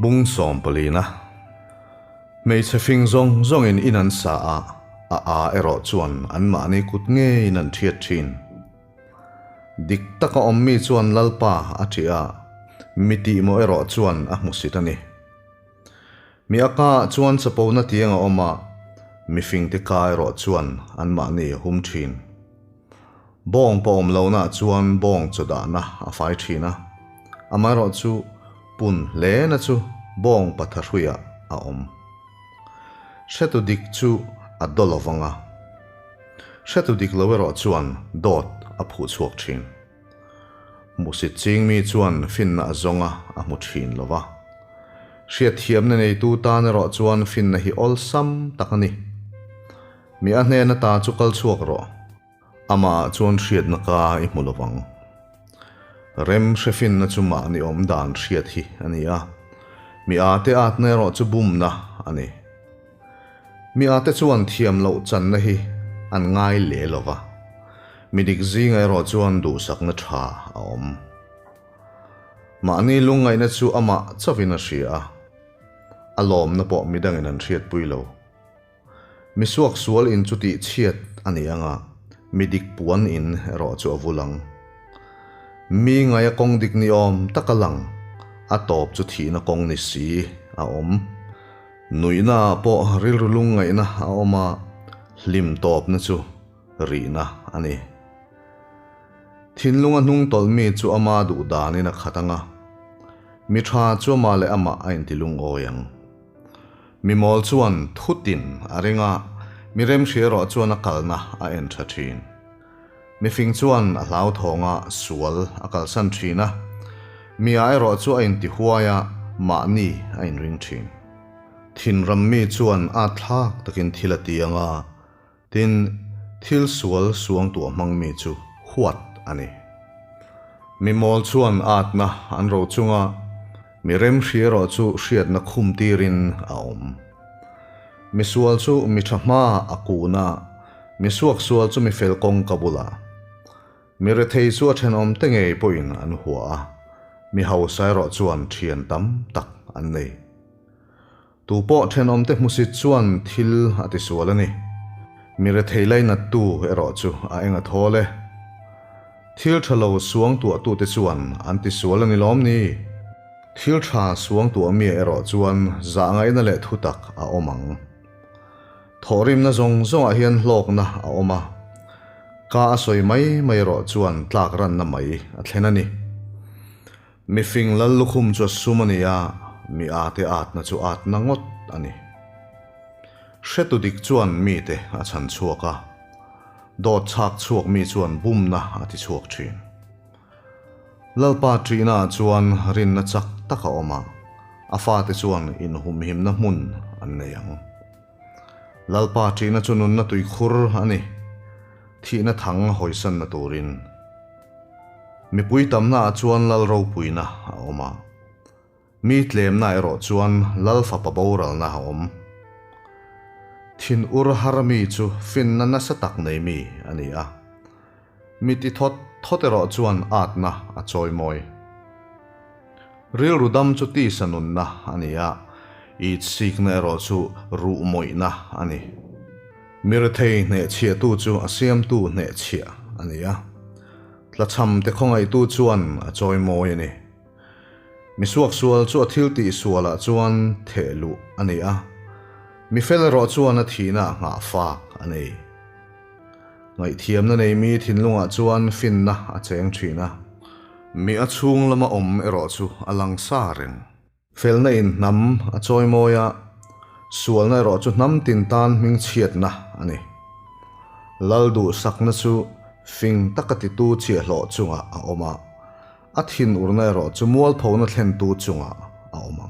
Bung sawmpalina. Hmeichhe fing zawng zawngin in an sa a, a a erawh chuan anmahni kut ngeiin an thiat thin. Dik taka awm mi chuan Lalpa a ṭih a, mi tihmawh erawh chuan a hmusit a ni. Mi a kaah chuan chapona tiang a awm a, mi fingte ka erawh chuan anmahni a hum ṭhin. Bawng pawh awm lohnaah chuan bawng chaw dahna a fai ṭhin a, amaherawhchu pun hlena chu bawng patha hruiah a awm. Hretu dik chu a daw lo vang a. Hretu dik lo erawh chuan dawt a phuh chhuak thin. Hmuhsit ching mi chuan finna a zawng a, a hmu thin lo va. Hriatthiamna neitu tan erawh chuan finna hi awlsam tak a ni. Mi a hnena ta chu kal chhuak rawh. Amah chuan hriatna ka i hmu lo vang. Rem hre finna chu mahni awm dan hriat hi a ni a, mi ate atna erawh chu bumna a ni. Mi ate chuan thiam loh channa hi an ngai le lo va, mi dik zingah erawh chuan duhsakna tha a awm. Mahni lungngaihna chu amah chauhin a hria a, a lawmna pawh midangin an hriatpui lo. Mi suaksual in chu tih chhiat a ni ang a, mi dik puan in erawh chu a vul ang. Mi ngaia kawng dik ni awm tak a lang, a tawp chu thihna kawng ni si a awm. Nuihna ah pawh rilru lungngaihna a awm a, hlim tawpna chu rihna a ni. Thinlunga hnung tawlh mi chu ama duh danin a khat ang a, mi tha chu amah leh amah a inti lungawi ang. Mi mawl chuan thutin a ring a, mi remhria erawh chuan a kalna a en tha thin. Mi fing chuan a hlauthawng a, sual a kalsan thin a, mi a erawh chu a intihuai a, mahni a inring thin. Thinram mi chuan at thlak takin thil a ti ang a, Tin, thil sual suangtuah hmang mi chu huat a ni. Mi mawl chuan atna an ro chunga mi remhri erawh chu hriatna khum tirin a awm. Mi sual chu mi tha hma a kun a, mi suaksual chu mi fel kawng ka bulah. Mi rethei chu a thenawm te ngei pawhin an hua a, mi hausa erawh chuan thian tam tak an nei. Tu pawh thenawmte hmusit chuan thil a tisual a ni. Mi rethei lainattu erawh chu a eng a thawl e. Thil tha lo suang tuahtute chuan an tisual a ni lawm ni? Thil tha suang tuah mi erawh chuan zahngaihna leh thutak a awm ang. Thawhrimna zawng zawngah hian hlawkna a awm a, ka a sawi mai mai erawh chuan tlak ranna mai a thlen a ni. Mi fing lal lukhum chu a sum a ni a, mi ate atna chu atna ngawt a ni. Hretu dik chuan mite a chhan chhuak a, dawt chhak chhuak mi chuan bumna a ti chhuak thin. Lalpa ṭihnaah chuan rinna chak tak a awm a, a fate chuan inhumhimna hmun an nei ang. Lalpa ṭihna chu nunna tuikhur a ni, thihna thang hawisanna turin. Mipui tamnaah chuan lal ropuina a awm a, mi tlemna erawh chuan lal fapa boralna a awm. Thin ur har mi chu finna nasa tak nei mi a ni a, mi ti thawt thawt erawh chuan atna a chawimawi. Rilru dam chu tisa nunna a ni a, itsikna erawh chu ruhmawihna a ni. Mi rethei hnehchhiahtu chu a siamtu hnehchhiah a ni a, tlachham te khawngaihtu chuan a chawimawi a ni. Mi suaksual chu a thil tihsualah chuan theh luh a ni a, mi fel erawh chuan a thihna nghah fak a nei. Ngaihthiamna nei mi thinlungah chuan finna a cheng thin a, mi a chhung lama awm erawh chu a lang sa reng. Felna in hnam a chawimawi a, sualna erawh chu hnam tin tan hmingchhiatna a ni. Lal duhsakna chu fing taka titu chhiahhlawh chungah a awm a, a thinurna erawh chu mualphona thlentu chungah a awm ang.